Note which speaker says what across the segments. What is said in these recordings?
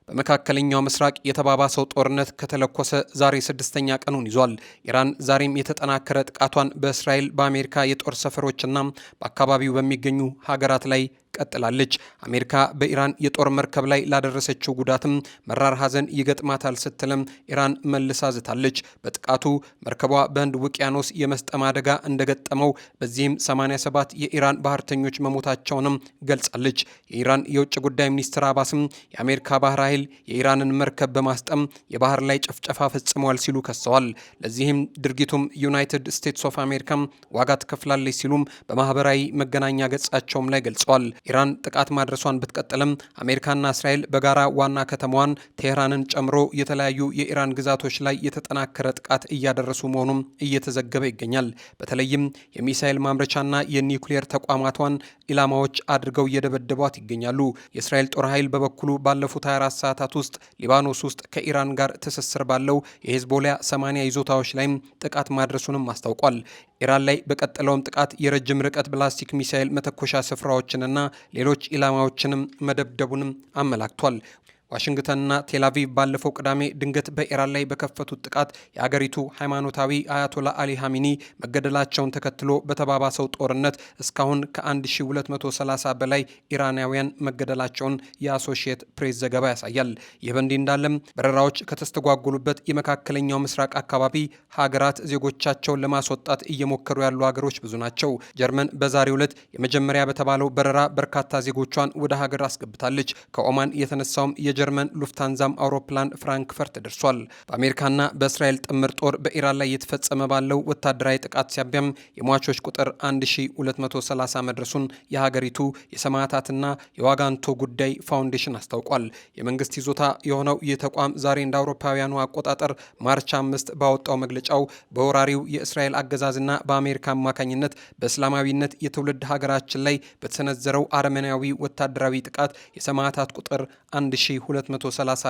Speaker 1: በመካከለኛው ምስራቅ የተባባሰው ጦርነት ከተለኮሰ ዛሬ ስድስተኛ ቀኑን ይዟል። ኢራን ዛሬም የተጠናከረ ጥቃቷን በእስራኤል፣ በአሜሪካ የጦር ሰፈሮችና በአካባቢው በሚገኙ ሀገራት ላይ ቀጥላለች። አሜሪካ በኢራን የጦር መርከብ ላይ ላደረሰችው ጉዳትም መራር ሐዘን ይገጥማታል ስትልም ኢራን መልሳ ዝታለች። በጥቃቱ መርከቧ በህንድ ውቅያኖስ የመስጠም አደጋ እንደገጠመው፣ በዚህም 87 የኢራን ባህርተኞች መሞታቸውንም ገልጻለች። የኢራን የውጭ ጉዳይ ሚኒስትር አባስም የአሜሪካ ባህር ኃይል የኢራንን መርከብ በማስጠም የባህር ላይ ጭፍጨፋ ፈጽመዋል ሲሉ ከሰዋል። ለዚህም ድርጊቱም ዩናይትድ ስቴትስ ኦፍ አሜሪካም ዋጋ ትከፍላለች ሲሉም በማህበራዊ መገናኛ ገጻቸውም ላይ ገልጸዋል። ኢራን ጥቃት ማድረሷን ብትቀጥልም አሜሪካና እስራኤል በጋራ ዋና ከተማዋን ቴህራንን ጨምሮ የተለያዩ የኢራን ግዛቶች ላይ የተጠናከረ ጥቃት እያደረሱ መሆኑም እየተዘገበ ይገኛል። በተለይም የሚሳኤል ማምረቻና የኒውክሌር ተቋማቷን ኢላማዎች አድርገው እየደበደቧት ይገኛሉ። የእስራኤል ጦር ኃይል በበኩሉ ባለፉት 24 ሰዓታት ውስጥ ሊባኖስ ውስጥ ከኢራን ጋር ትስስር ባለው የሄዝቦላ 80 ይዞታዎች ላይም ጥቃት ማድረሱንም አስታውቋል። ኢራን ላይ በቀጠለውም ጥቃት የረጅም ርቀት ባላስቲክ ሚሳኤል መተኮሻ ስፍራዎችንና ሌሎች ኢላማዎችንም መደብደቡንም አመላክቷል። ዋሽንግተንና ቴልአቪቭ ባለፈው ቅዳሜ ድንገት በኢራን ላይ በከፈቱት ጥቃት የአገሪቱ ሃይማኖታዊ አያቶላ አሊ ሀሚኒ መገደላቸውን ተከትሎ በተባባሰው ጦርነት እስካሁን ከ1230 በላይ ኢራናውያን መገደላቸውን የአሶሺየት ፕሬስ ዘገባ ያሳያል። ይህ በእንዲህ እንዳለም በረራዎች ከተስተጓጎሉበት የመካከለኛው ምስራቅ አካባቢ ሀገራት ዜጎቻቸውን ለማስወጣት እየሞከሩ ያሉ ሀገሮች ብዙ ናቸው። ጀርመን በዛሬው ዕለት የመጀመሪያ በተባለው በረራ በርካታ ዜጎቿን ወደ ሀገር አስገብታለች። ከኦማን የተነሳውም የጀርመን ሉፍታንዛም አውሮፕላን ፍራንክፈርት ደርሷል። በአሜሪካና በእስራኤል ጥምር ጦር በኢራን ላይ እየተፈጸመ ባለው ወታደራዊ ጥቃት ሳቢያም የሟቾች ቁጥር 1230 መድረሱን የሀገሪቱ የሰማዕታትና የዋጋንቶ ጉዳይ ፋውንዴሽን አስታውቋል። የመንግስት ይዞታ የሆነው ይህ ተቋም ዛሬ እንደ አውሮፓውያኑ አቆጣጠር March 5 ባወጣው መግለጫው በወራሪው የእስራኤል አገዛዝና በአሜሪካ አማካኝነት በእስላማዊነት የትውልድ ሀገራችን ላይ በተሰነዘረው አረመኔያዊ ወታደራዊ ጥቃት የሰማዕታት ቁጥር 1230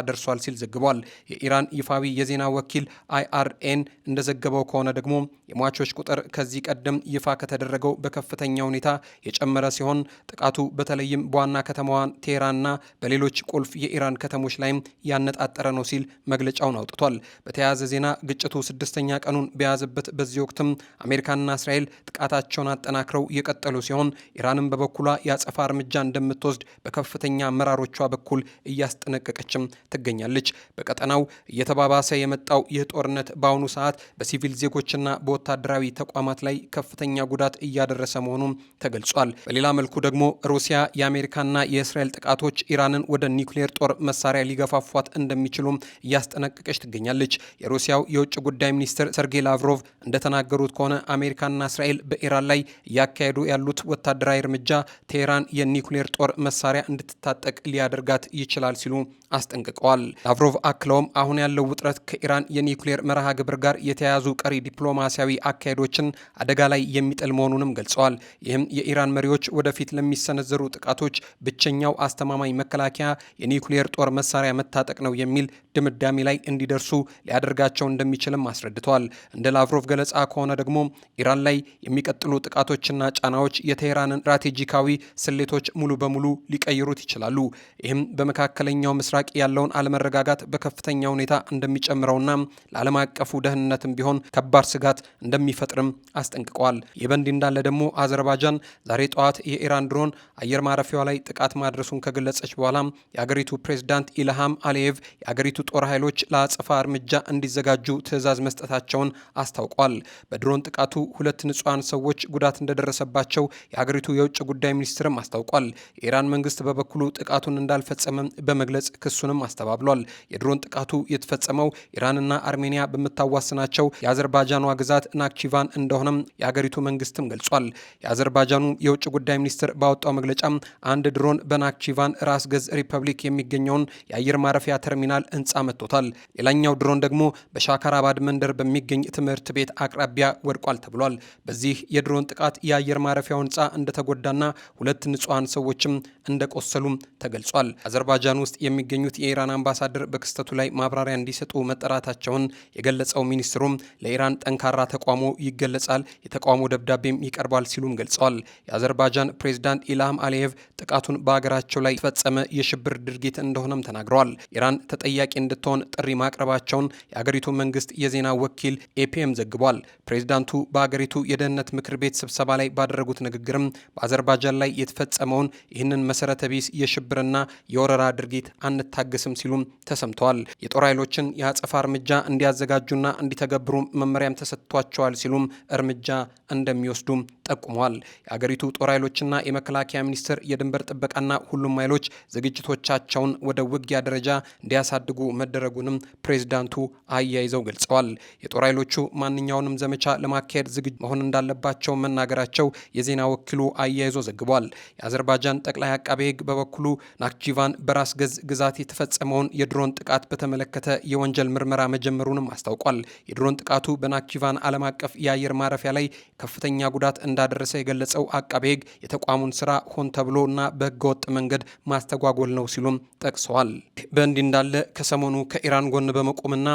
Speaker 1: ደርሷል ሲል ዘግቧል። የኢራን ይፋዊ የዜና ወኪል አይአርኤን እንደዘገበው ከሆነ ደግሞ የሟቾች ቁጥር ከዚህ ቀደም ይፋ ከተደረገው በከፍተኛ ሁኔታ የጨመረ ሲሆን፣ ጥቃቱ በተለይም በዋና ከተማዋ ቴህራንና በሌሎች ቁልፍ የኢራን ከተሞች ላይም ያነጣጠረ ነው ሲል መግለጫውን አውጥቷል። በተያያዘ ዜና ግጭቱ ስድስተኛ ቀኑን በያዘበት በዚህ ወቅትም አሜሪካና እስራኤል ጥቃታቸውን አጠናክረው የቀጠሉ ሲሆን፣ ኢራንም በበኩሏ የአጸፋ እርምጃ እንደምትወስድ በከፍተኛ አመራሮቿ በኩል እያስጠነቀቀችም ትገኛለች። በቀጠናው እየተባባሰ የመጣው ይህ ጦርነት በአሁኑ ሰዓት በሲቪል ዜጎችና በወታደራዊ ተቋማት ላይ ከፍተኛ ጉዳት እያደረሰ መሆኑም ተገልጿል። በሌላ መልኩ ደግሞ ሩሲያ የአሜሪካና የእስራኤል ጥቃቶች ኢራንን ወደ ኒውክሌር ጦር መሳሪያ ሊገፋፏት እንደሚችሉም እያስጠነቀቀች ትገኛለች። የሩሲያው የውጭ ጉዳይ ሚኒስትር ሰርጌይ ላቭሮቭ እንደተናገሩት ከሆነ አሜሪካና እስራኤል በኢራን ላይ እያካሄዱ ያሉት ወታደራዊ እርምጃ ቴህራን የኒውክሌር ጦር መሳሪያ እንድትታጠቅ ሊያደርጋት ይችላል ሲሉ አስጠንቅቀዋል። ላቭሮቭ አክለውም አሁን ያለው ውጥረት ከኢራን የኒውክሌር መርሃ ግብር ጋር የተያያዙ ቀሪ ዲፕሎማሲያዊ አካሄዶችን አደጋ ላይ የሚጥል መሆኑንም ገልጸዋል። ይህም የኢራን መሪዎች ወደፊት ለሚሰነዘሩ ጥቃቶች ብቸኛው አስተማማኝ መከላከያ የኒውክሌር ጦር መሳሪያ መታጠቅ ነው የሚል ድምዳሜ ላይ እንዲደርሱ ሊያደርጋቸው እንደሚችልም አስረድተዋል። እንደ ላቭሮቭ ገለጻ ከሆነ ደግሞ ኢራን ላይ የሚቀጥሉ ጥቃቶችና ጫናዎች የቴህራንን ስትራቴጂካዊ ስሌቶች ሙሉ በሙሉ ሊቀይሩት ይችላሉ። ይህም በመካከለኛው ምስራቅ ያለውን አለመረጋጋት በከፍተኛ ሁኔታ እንደሚጨምረውና ለዓለም አቀፉ ደህንነትም ቢሆን ከባድ ስጋት እንደሚፈጥርም አስጠንቅቀዋል። ይህ በእንዲህ እንዳለ ደግሞ አዘርባይጃን ዛሬ ጠዋት የኢራን ድሮን አየር ማረፊያዋ ላይ ጥቃት ማድረሱን ከገለጸች በኋላ የአገሪቱ ፕሬዝዳንት ኢልሃም አሊየቭ የአገሪቱ ጦር ኃይሎች ለአጸፋ እርምጃ እንዲዘጋጁ ትዕዛዝ መስጠታቸውን አስታውቋል። በድሮን ጥቃቱ ሁለት ንጹሐን ሰዎች ጉዳት እንደደረሰባቸው የአገሪቱ የውጭ ጉዳይ ሚኒስትርም አስታውቋል። የኢራን መንግስት በበኩሉ ጥቃቱን እንዳልፈጸመም በመግለጽ ክሱንም አስተባብሏል። የድሮን ጥቃቱ የተፈጸመው ኢራንና አርሜኒያ በምታዋስናቸው የአዘርባይጃኗ ግዛት ናክቺቫን እንደሆነም የአገሪቱ መንግስትም ገልጿል። የአዘርባይጃኑ የውጭ ጉዳይ ሚኒስትር ባወጣው መግለጫም አንድ ድሮን በናክቺቫን ራስ ገዝ ሪፐብሊክ የሚገኘውን የአየር ማረፊያ ተርሚናል ህንፃ ህንፃ መጥቶታል። ሌላኛው ድሮን ደግሞ በሻካራባድ መንደር በሚገኝ ትምህርት ቤት አቅራቢያ ወድቋል ተብሏል። በዚህ የድሮን ጥቃት የአየር ማረፊያው ህንፃ እንደተጎዳና 2 ንጹሐን ሰዎችም እንደቆሰሉም ተገልጿል። አዘርባይጃን ውስጥ የሚገኙት የኢራን አምባሳደር በክስተቱ ላይ ማብራሪያ እንዲሰጡ መጠራታቸውን የገለጸው ሚኒስትሩም ለኢራን ጠንካራ ተቃውሞ ይገለጻል፣ የተቃውሞ ደብዳቤም ይቀርባል ሲሉም ገልጸዋል። የአዘርባይጃን ፕሬዝዳንት ኢልሃም አሊየቭ ጥቃቱን በሀገራቸው ላይ የተፈጸመ የሽብር ድርጊት እንደሆነም ተናግረዋል። ኢራን ተጠያቂ እንድትሆን ጥሪ ማቅረባቸውን የአገሪቱ መንግስት የዜና ወኪል ኤፒኤም ዘግቧል። ፕሬዝዳንቱ በአገሪቱ የደህንነት ምክር ቤት ስብሰባ ላይ ባደረጉት ንግግርም በአዘርባይጃን ላይ የተፈጸመውን ይህንን መሰረተ ቢስ የሽብርና የወረራ ድርጊት አንታገስም ሲሉም ተሰምተዋል። የጦር ኃይሎችን የአጸፋ እርምጃ እንዲያዘጋጁና እንዲተገብሩ መመሪያም ተሰጥቷቸዋል ሲሉም እርምጃ እንደሚወስዱም ጠቁመዋል። የአገሪቱ ጦር ኃይሎችና የመከላከያ ሚኒስቴር የድንበር ጥበቃና ሁሉም ኃይሎች ዝግጅቶቻቸውን ወደ ውጊያ ደረጃ እንዲያሳድጉ መደረጉንም ፕሬዝዳንቱ አያይዘው ገልጸዋል። የጦር ኃይሎቹ ማንኛውንም ዘመቻ ለማካሄድ ዝግጁ መሆን እንዳለባቸው መናገራቸው የዜና ወኪሉ አያይዞ ዘግቧል። የአዘርባይጃን ጠቅላይ አቃቤ ሕግ በበኩሉ ናክጂቫን በራስ ገዝ ግዛት የተፈጸመውን የድሮን ጥቃት በተመለከተ የወንጀል ምርመራ መጀመሩንም አስታውቋል። የድሮን ጥቃቱ በናክጂቫን ዓለም አቀፍ የአየር ማረፊያ ላይ ከፍተኛ ጉዳት እንዳደረሰ የገለጸው አቃቤ ሕግ የተቋሙን ስራ ሆን ተብሎ እና በህገወጥ መንገድ ማስተጓጎል ነው ሲሉም ጠቅሰዋል። በእንዲህ እንዳለ ከሰሞኑ ከኢራን ጎን በመቆምና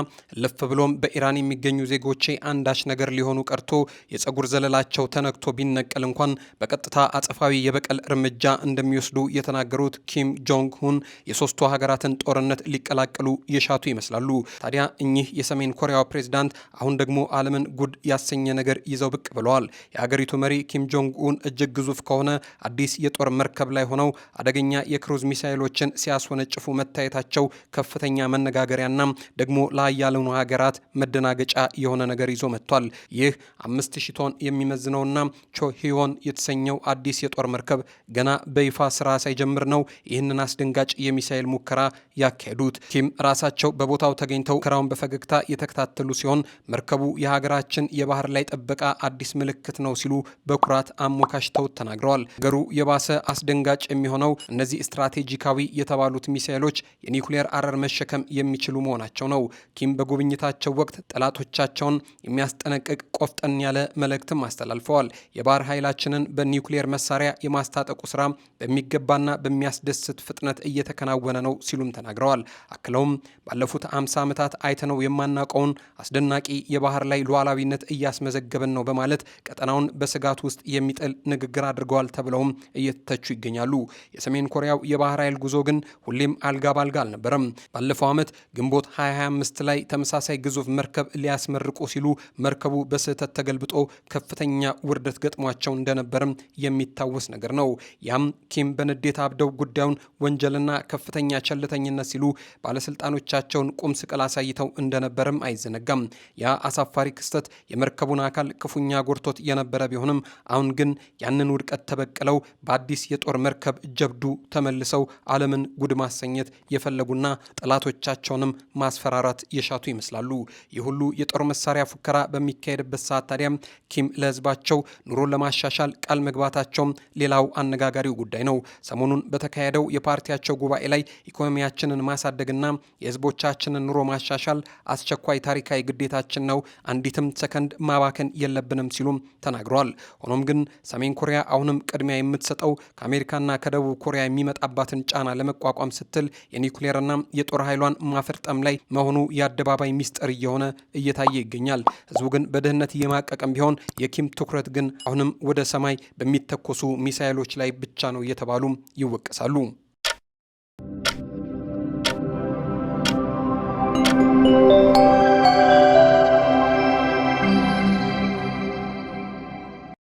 Speaker 1: ልፍ ብሎም በኢራን የሚገኙ ዜጎቼ አንዳች ነገር ሊሆኑ ቀርቶ የጸጉር ዘለላቸው ተነክቶ ቢነቀል እንኳን በቀጥታ አጸፋዊ የበቀል እርምጃ እንደሚወስዱ የተናገሩት ኪም ጆንግ ሁን የሶስቱ ሀገራትን ጦርነት ሊቀላቀሉ የሻቱ ይመስላሉ። ታዲያ እኚህ የሰሜን ኮሪያው ፕሬዝዳንት አሁን ደግሞ ዓለምን ጉድ ያሰኘ ነገር ይዘው ብቅ ብለዋል። የአገሪቱ መሪ ኪም ጆንግ ኡን እጅግ ግዙፍ ከሆነ አዲስ የጦር መርከብ ላይ ሆነው አደገኛ የክሩዝ ሚሳይሎችን ሲያስወነጭፉ መታየታቸው ከፍተኛ መነጋገሪያና ደግሞ ለኃያላኑ ሀገራት መደናገጫ የሆነ ነገር ይዞ መጥቷል። ይህ 5000 ቶን የሚመዝነውና ቾሂዮን የተሰኘው አዲስ የጦር መርከብ ገና በይፋ ስራ ሳይጀምር ነው ይህንን አስደንጋጭ የሚሳይል ሙከራ ያካሄዱት። ኪም ራሳቸው በቦታው ተገኝተው ሙከራውን በፈገግታ የተከታተሉ ሲሆን መርከቡ የሀገራችን የባህር ላይ ጥበቃ አዲስ ምልክት ነው ሲሉ በኩራት አሞካሽተው ተናግረዋል። ነገሩ የባሰ አስደንጋጭ የሚሆነው እነዚህ ስትራቴጂካዊ የተባሉት ሚሳይሎች የኒውክሌር አረር መሸከም የሚችሉ መሆናቸው ነው። ኪም በጉብኝታቸው ወቅት ጠላቶቻቸውን የሚያስጠነቅቅ ቆፍጠን ያለ መልእክትም አስተላልፈዋል። የባህር ኃይላችንን በኒውክሌር መሳሪያ የማስታጠቁ ስራ በሚገባና በሚያስደስት ፍጥነት እየተከናወነ ነው ሲሉም ተናግረዋል። አክለውም ባለፉት 50 ዓመታት አይተነው የማናውቀውን አስደናቂ የባህር ላይ ሉዓላዊነት እያስመዘገብን ነው በማለት ቀጠናውን በስጋት ውስጥ የሚጥል ንግግር አድርገዋል ተብለውም እየተተቹ ይገኛሉ። የሰሜን ኮሪያው የባህር ኃይል ጉዞ ግን ሁሌም አልጋ ባልጋ አልነበረም። ባለፈው ዓመት ግንቦት 2025 ላይ ተመሳሳይ ግዙፍ መርከብ ሊያስመርቁ ሲሉ መርከቡ በስህተት ተገልብጦ ከፍተኛ ውርደት ገጥሟቸው እንደነበርም የሚታወስ ነገር ነው። ያም ኪም በንዴት አብደው ጉዳዩን ወንጀልና ከፍተኛ ቸልተኝነት ሲሉ ባለስልጣኖቻቸውን ቁም ስቅል አሳይተው እንደነበርም አይዘነጋም። ያ አሳፋሪ ክስተት የመርከቡን አካል ክፉኛ ጎድቶት የነበረ ቢሆንም አሁን ግን ያንን ውድቀት ተበቅለው በአዲስ የጦር መርከብ ጀብዱ ተመልሰው ዓለምን ጉድ ማሰኘት የፈለጉና ጠላቶቻቸውንም ማስፈራራት የሻቱ ይመስላሉ። ይህ ሁሉ የጦር መሳሪያ ፉከራ በሚካሄድበት ሰዓት ታዲያም ኪም ለሕዝባቸው ኑሮን ለማሻሻል ቃል መግባታቸውም ሌላው አነጋጋሪው ጉዳይ ነው። ሰሞኑን በተካሄደው የፓርቲያቸው ጉባኤ ላይ ኢኮኖሚያችንን ማሳደግና የሕዝቦቻችንን ኑሮ ማሻሻል አስቸኳይ ታሪካዊ ግዴታችን ነው፣ አንዲትም ሰከንድ ማባከን የለብንም ሲሉም ተናግረዋል። ሆኖም ግን ሰሜን ኮሪያ አሁንም ቅድሚያ የምትሰጠው ከአሜሪካና ከደቡብ ኮሪያ የሚመጣባትን ጫና ለመቋቋም ስትል የኒውክሌርና የጦር ኃይሏን ማፈርጠም ላይ መሆኑ የአደባባይ ሚስጥር እየሆነ እየታየ ይገኛል። ህዝቡ ግን በድህነት እየማቀቀም ቢሆን የኪም ትኩረት ግን አሁንም ወደ ሰማይ በሚተኮሱ ሚሳይሎች ላይ ብቻ ነው እየተባሉ ይወቀሳሉ።